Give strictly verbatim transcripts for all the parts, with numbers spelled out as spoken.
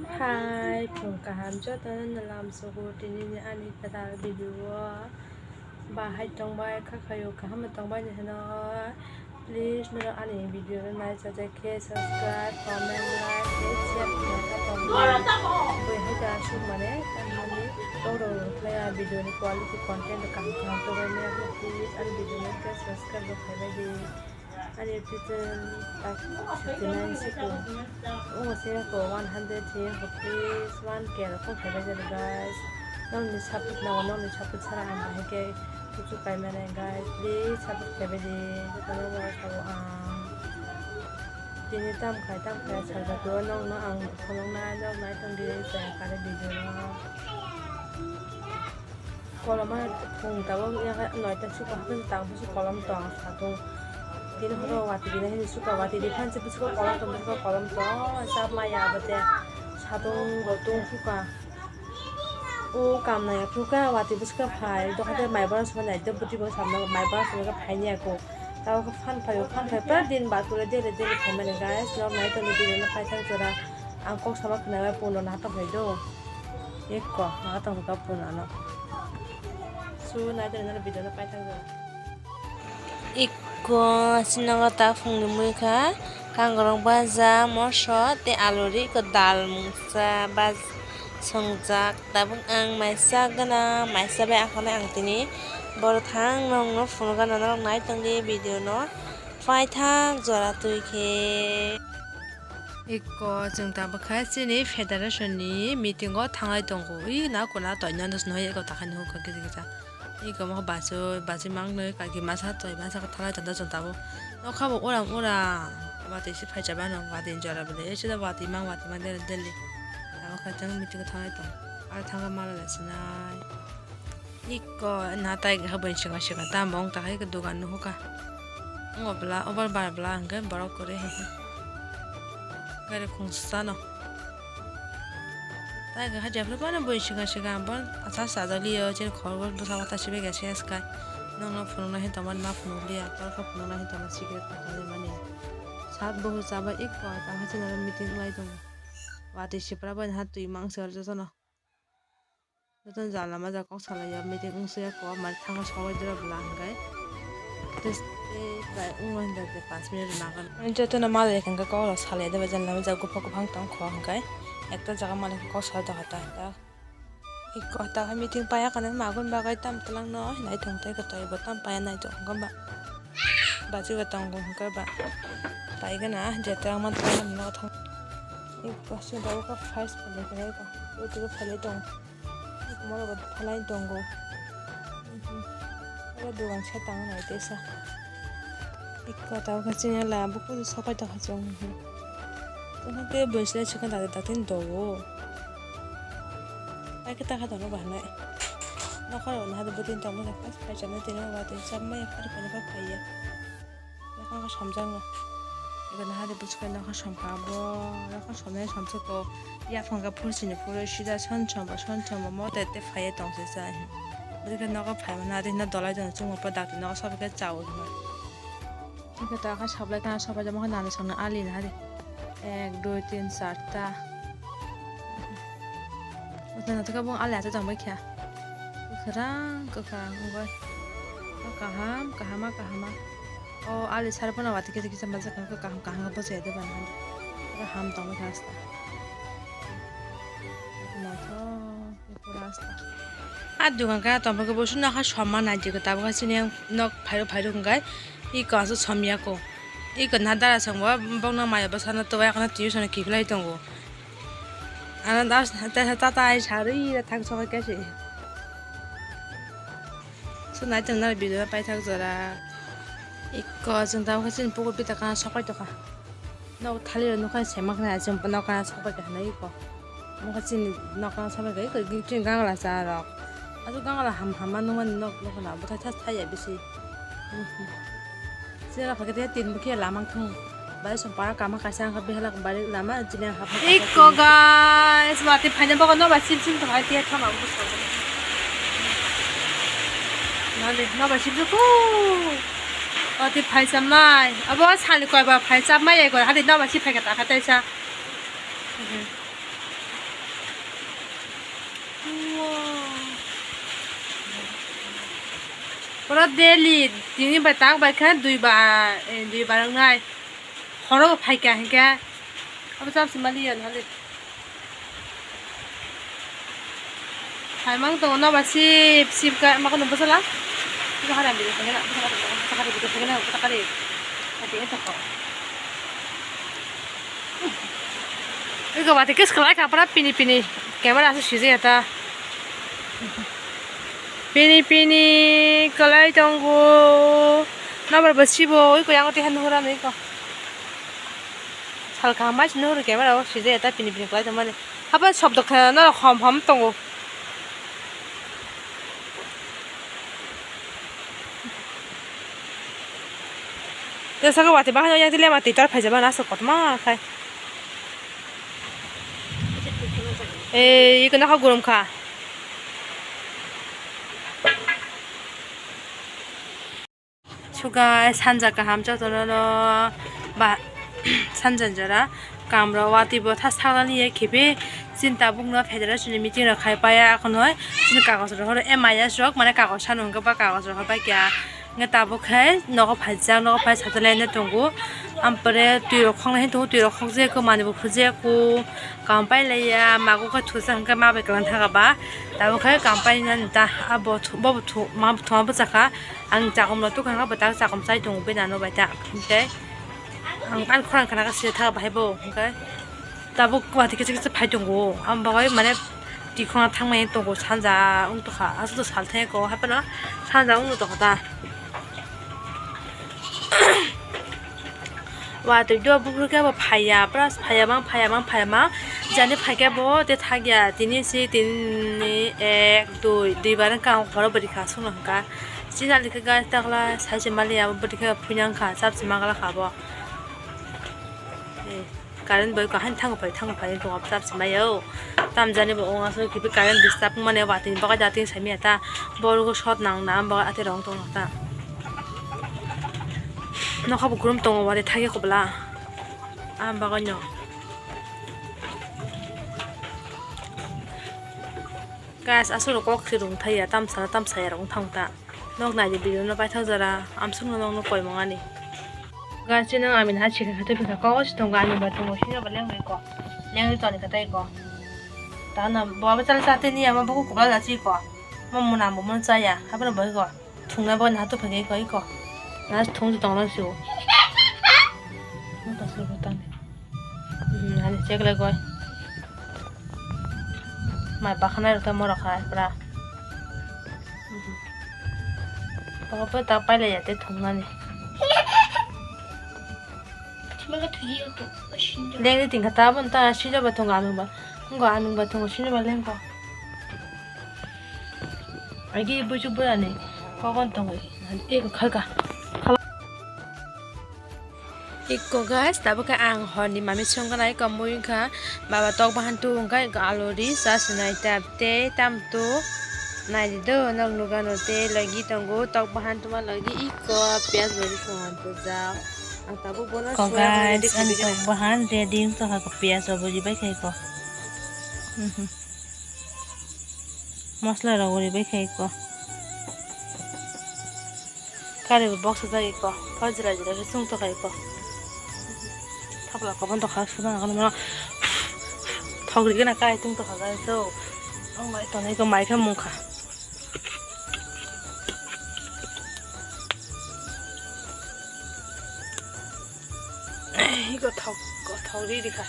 Hai, phung kaham jotono no lamsogo tinini ani kwtal video o. Bahai tongbai, khakhayung kaham tongbai ni hwno. Please, norok ani video no nai chajak khe subscribe, comment, like, tei share khlai kha tongdi. Bui hai da aswk mane, tamni norok rwkhlai a video ni quality content kaham kaham tongbai maya khe, please ani video no khe subscribe rok khlaibai di. Ani pichwng tak sixty nine siko. Omo se ko one hundred three ko, please one K rok kok khlaibai jani guys. Nokni support nango, nokni support sara ang bahai khe kuchuk kai mane guys. Please support khlaibai di. Jotono bo sabo ang. Tini tam khai tam khai salba khe nokno ang phunuknai, nok nai tongdi chaya kare video no. Koloma phung tabok noita suka hapung tang busu kolom tong satung. Tini horo wati bini hini suka wati di phan se busu kolom tong busu kolom tong sab maya abote satung bo tung suka. O kam nai suka wati busu phai dokhate mai bara suma nai de buti bo samna mai bara suma phai ni ako. Tabok phan phai phan phai pura din ba kure dele dele phai mani guys. Nok nai tongdi din no phai thang jora ang kok sama khna bai puno na tong phai do. Ikko, ma tong ka pun ano. Su nai de nang video no pai thang. Ikko, sinago ta phung ni mui kha, kangrong baja, moso, te alu ri, ikko dal mungsa, baj songjak. Tabuk ang maisa gana, maisa bai akhano ang tini boro thang nong no phunuk gana norok nai tong di video no pai thang jora twi khe. Ikko chwng tabuk kha chini federation ni meeting o thanglai tongo. Ui na kuna toino dos no eko takhani hukha kisa kisa. Iko mo basu basi mang noi kaki masa toi masa thanglai tongo chwng tabuk. Nokha bo uram uram. Watwi se phai chabano watwi jora bole. Ese da watwi mang watwi mang deli deli. Tabuk kha chwng meeting o thanglai tongo. Ar thangma mala le sinai. Ikko na tai kha bwswk swkang swkang tamo wng ta hai khe dogan nuhukha. Wng bwla obar bar bwla hwnkhe borok kwrwi hai khe gari khungsa no. Tai kha jephru phano bwswk swkang swkang bo asa sajak liyo chini khorbo bwsa wata sibai khe ses khai. Nokno phunuknai hwn tongmani ma phunukliya borok khe phunuknai hwn tongma cigarette paimani. Sat bohor chabai ikko tamo chini oro meeting wngwi tongo. Watwi sipra bai ha twi mangsi oro jotono. Jotono jala maja kok salaio, meeting wngsuya kok, mane thango sogwi dura bwla hwnkhe. Tei, tei bai wngma hwnkhe tei panch minute rwna hwnkhe. Jotono malai hwnkhe kok rok salai de bai jala maja buphang buphang tong kho hwnkhe. Ekta jaga malai kok salai tongkha ta, ta. Eko ta meeting paiya khe magun bagwi tam twlang no hinwi tong tei khe tei bo tam paiya nai tong hwnkhe ba. Bachwi bo tongo hwnkhe ba. Paigana je twlang ma twlang no thang. Eko se daw kha first phalai khe ko. Youtube phalai tong. Moro bo phalai tongo. Oro dogan se tang nai tesa. Ikko tamo khe chini la bukur sopai tongkha chwng. Tongkha khe bwsle swkang dati dati dogo. Ai khe takha tono bahanai. Nokhor ono hadi bwtwi tongma khe pas phai chana tini watwi chamma ya phar phai phai ya. Nokhor khe somjakno. Ego nahadi bwswk nokhor somkha bo nokhor somnai somsukgo. Yaphang khe phur sini phuru sida son somba son somba mo tete phaiya tongse sa. Bwtwi khe nokhor phaima nadi hino dolai jani chwngma po dakti nokhor sobai khe chaui hino. Hingke ta kha sablai ta sabai jamo khe nani songni ali na hari. Ek, dui, tin, char ta. Wngkha na tongkha bong ali acha tongbai kha. Kwkhwrang, kwkhwrang wngwi. O kaham, kahama, kahama. O ali sar phano watwi kisa kisa majak kha, kaham, kaham khe bwchai de bana. Ham tongbai kha asta. Naithok. A dogan ka tongphai khe bo sini nokha somma nai jikha tabukha sini nok phairu phairu hwnkhe iko aswk somya ko iko na dara songbo bokno maya bwsano twbai akhano twi sano kiphilai tongo ano das tata ai sarwi thang sokha khe se so nai tong nai video paithak jora iko chwng tabukha sini pukur pita kana sopai tongkha. Nok thali rok nokha sema khna chwng nok kana sok pai kha hinwi ko. Nokha chini nok kana sok pai kha chini gangla cha rok. Ato gangla ham ham ma nungmani nok nokha na bwthai thas thai ya bisi. Chini rok khe tin bukhe lamang thung. Bai som para kama kaisa ang kha behala bari lama chini hap. Iko guys, mati phaina bago no ba sim sim thang ai tiya thama busa. Nani no ba sim sim ko. Ati phai chamnai. Abo sali koi ba phai chamnai ego. Hadi no ba si phai kata kata sa. Pura daily tini bai tak bai khe dui bar, eh, dui bar wngnai. Horo bo phai kha hinkhe. Abo chap si mali ya nali. Hai mang tongo nobar sip sip kha, ma kono bwsala. Bwsa kari video khaina, bwsa kari video khaina, bwsa kari. Ati eto kho. Ego bati kis kalai kha pura pini pini. Camera se sijaya ta. Pini pini kalai tongo. Nobar bo sibo oi ko yang oti han hura nei ko. Sal kaham bai sini huru camera o sijaya ta pini pini kalai tongmani. Hapa sobdo kha norok hom hom tongo. Te saka wati bahai yang tile mati tor phai jaba na so kotma khai. Eh, iko nokha gurum kha. So guys, sanja kaham jotono no ba sanja jora kamro wati bo tha saknani ye khibi chinta bukno federation ni meeting rok khai paya akhonoi chini kagoj rok horo M I S rok mane kagoj sano hwnkhe ba kagoj rok hor pai kya hwnkhe tabuk khe nogo phaijak nogo phai satalaina tongo ampore twi rok khoknai tongo twi rok khokjak manwi bo phujak ko kam pai laiya mago khe thusa hwnkhe ma bai kwlwng thaka ba tabuk khe kam pai nani ta abo bo bo thu ma bo thuma bwchakha. Ang chakomno tukha kha bwtak chakom chai tongo bini ano bai ta. Hwnkhe ang ani khorang khna khe swi tha bahai bo hwnkhe tabuk watwi kisa kisa phai tongo. Ang bagwi mane tikhorna thangmani tongo sanja wng tongkha aswk sal thangko haphano sanja wng tongkha ta. Watwi do buphuru khe bo phaiya plus phaiya mang phaiya mang phaiya mang jani phaikhe bo tei thakya tini si tini ek dui dui bar wngkha ang horo bwrwi kha songno hwnkha. Chini ali khe gas takla sai se mali abo bwtwi khe phuinang kha chap se mangala kha bo. Eh, current bai kaham thango phai thango phai tongo chap se mai o. Tam jani bo ong aswk kibi current disturb mane watwi ni bagwi da tini sai maya ta. Borok shot nang na bagwi ate rong tong ta. Nokha bo grum tongo wari thagi kubla. Am bagwi no. Guys, aswk kok se rung thaya tam sana tam saya rung thang ta. Nok nai di video no paithak jora, amsuk no nok no koi mangani. Guys, chini ami na chikha khato phikha kok se tongo ani ba tongo sini ba lengri ko. Lengri toni khatai ko. Ta na bo ba chal chate ni ama buku kubla da chi ko. Mo muna mo mon chaya, habra bai ko. Thungna bo na to phage ko iko. Na thung tong lang siu. Na ta se ko tang. Hmm, ani check le ko. Mai pakhana rok ta moro kha pra. Papa ta pai le ya te thung na ni. Leng ni tingkha ta bo ta sijaba thung anung ba. Ngo anung ba thung sijaba leng ko. Agi buju burani kokon tongwi eko khalka. Eko guys, tabuk khe ang horni mami songkha nai, eko mui wngkha, baba tok bahan tu wngkha, eko alu ri sa sinai ta tei tam tu nai di do, nok nugano tei logi tongo tok bahan tuma logi eko piyaj bai ri songha bujak. Ang tabuk bono eko suya guys, ready ang khabi tok bahan ready wngkha, piyaj bo ri bai kha eko. Masla rok uri bai khai ko. Kari bo box sajak iko. Pha jira jira khe chwng tokha iko. Thapla kobon tokha suna khe no. Thok ri gana kai tung tokha gai so. Ang mai tonai ko mai khe mungkha. Iko thok, thok ri rikha.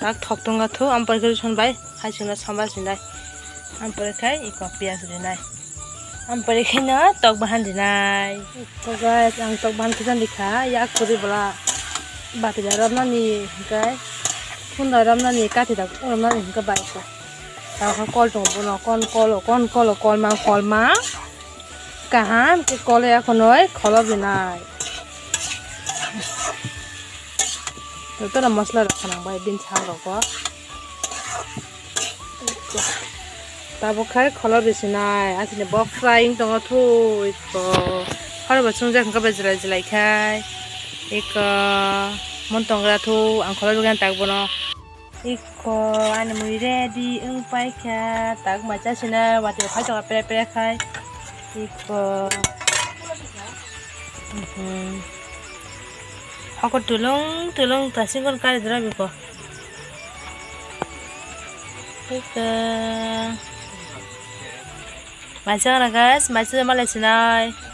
Nak thok tongga thu, ampar khe rison bai, hai singna samba sinai. Ampar khai iko piyaj rinai. Ampar khai na tok bahan rinai. Iko guys, ang tok bahan khijan rikha, yak kuri bwla. Bati da romnani hwnkhe, phunda romnani, kathi da romnani hwnkhe bai ko. Tao kol tongo bono, kon kolo, kon kolo, kolma, kolma. Kaham khe kole akhonoi kholop rinai. Jotono masla rok khanang bai bini sak rogo. Tabuk khai kholop risinai asini bo frying tongo thui ko. Horo bo chwngjak hwnkhe bai jwlai jwlai khai. Eko mon tongra thu ang kholop rikha tak bono. Iko ani mui ready wng paikha, tak mai chasina watwi phai tongkha pere pere khai. Iko Mhm. Hoko tulung tulung tasingkon kari dra biko. Ika. Maisang na guys, maisang malai sinai.